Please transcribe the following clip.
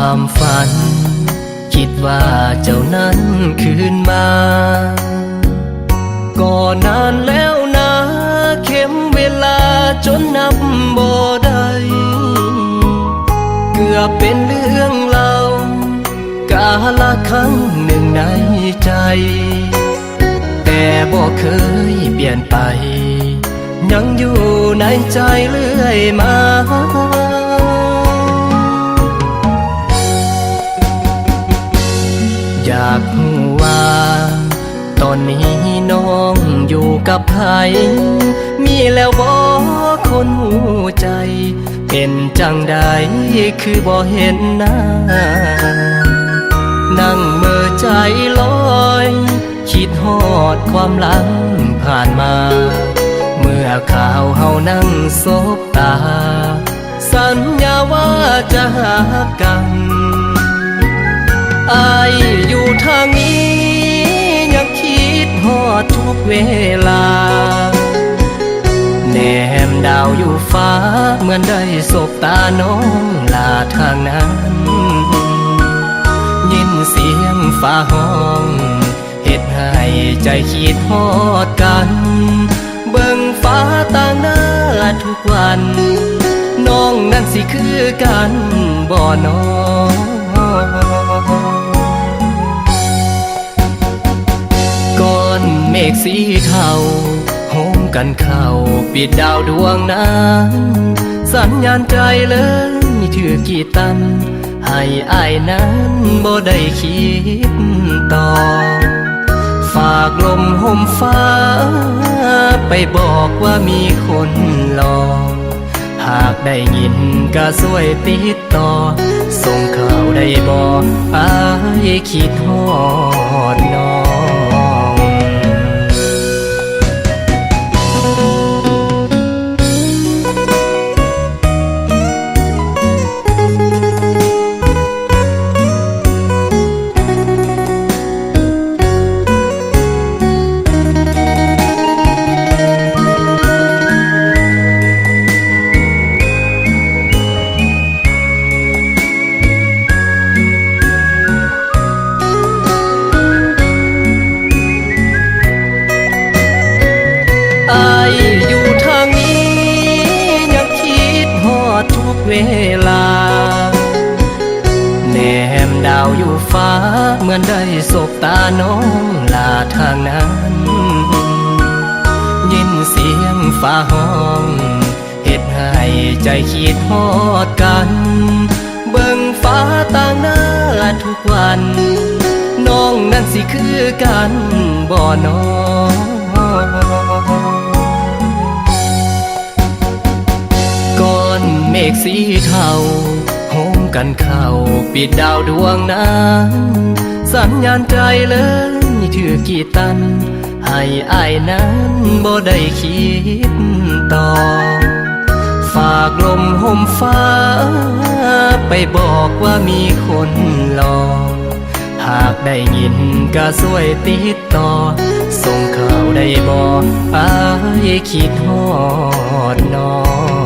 ຄວາມຝັນ ຄິດວ່າເຈົ້ານັ້ນຄືນມາ ກໍນານແລ້ວນາ ເຂັມເວລາຈົນນັບບໍ່ໄດ້ ເກືອບເປັນເລື່ອງລາວ ກາລະຄັ້ງໜຶ່ງໃນໃຈ ແຕ່ບໍ່ເຄີຍປ່ຽນໄປ ຍັງຢູ່ໃນໃຈເລື້ອຍມາ. ຢາກຮູ້ວ່າ ຕອນນີ້ນ້ອງຢູ່ກັບໃຜ ມີແລ້ວບໍ່ຄົນຮູ້ໃຈ ເປັນຈັ່ງໃດຄືບໍ່ເຫັນໜ້າ ນັ່ງເມີໃຈລອຍ ຄິດຮອດຄວາມຫຼັງຜ່ານມາ ເມື່ອຄາວເຮົານັ່ງສົບຕາ ສັນຍາວ່າຈະຮັກກັນ ອ້າຍຢູ່ທາງນີ້ ຍັງຄິດຮອດທຸກເວລາ ແນມດາວຢູ່ຟ້າ ເໝືອນໄດ້ສົບຕານ້ອງຫຼ້າທາງນັ້ນ ຍິນສຽງຟ້າຮ້ອງ ເຮັດໃຫ້ໃຈຄິດຮອດກັນ ເບິ່ງຟ້າຕ່າງໜ້າທຸກວັນ ນ້ອງນັ້ນຊິຄືກັນບໍ່ນໍ? ກ້ອນເມກສີເທົາ ໂຮມກັນເຂົ້າ ປິດດາວດວງນັ້ນ ສັນຍານໃຈເລີຍຖືກກີດຕັນ ໃຫ້ອ້າຍນັ້ນບໍ່ໄດ້ຄິດຕໍ່ ຝາກລົມຫົ່ມຟ້າ ໄປບອກວ່າມີຄົນຫຼອກ ຫາກໄດ້ຍິນກະຊ່ວຍຕິດຕໍ່ ສົ່ງຂ່າວໄດ້ບໍ່ ອ້າຍຄິດຮອດນ້ອງ. ອ້າຍຢູ່ທາງນີ້ ຍັງຄິດຮອດທຸກເວລາ ແນມດາວຢູ່ຟ້າ ເໝືອນໄດ້ສົບຕານ້ອງຫຼ້າທາງນັ້ນ ຍິນສຽງຟ້າຮ້ອງ ເຮັດໃຫ້ໃຈຄິດຮອດກັນ ເບິ່ງຟ້າຕ່າງໜ້າທຸກວັນ ນ້ອງນັ້ນຊິຄືກັນບໍ່ນໍ? ກ້ອນເມກສີເທົາ ໂຮມກັນເຂົ້າ ປິດດາວດວງນັ້ນ ສັນຍານໃຈເລີຍຖືກກີດຕັນ ໃຫ້ອ້າຍນັ້ນບໍ່ໄດ້ຄິດຕໍ່ ຝາກລົມຫົ່ມຟ້າ ໄປບອກວ່າມີຄົນຫຼອກ ຫາກໄດ້ຍິນກະຊ່ວຍຕິດຕໍ່ ສົ່ງຂ່າວໄດ້ບໍ່ ອ້າຍຄິດຮອດນ້ອງ.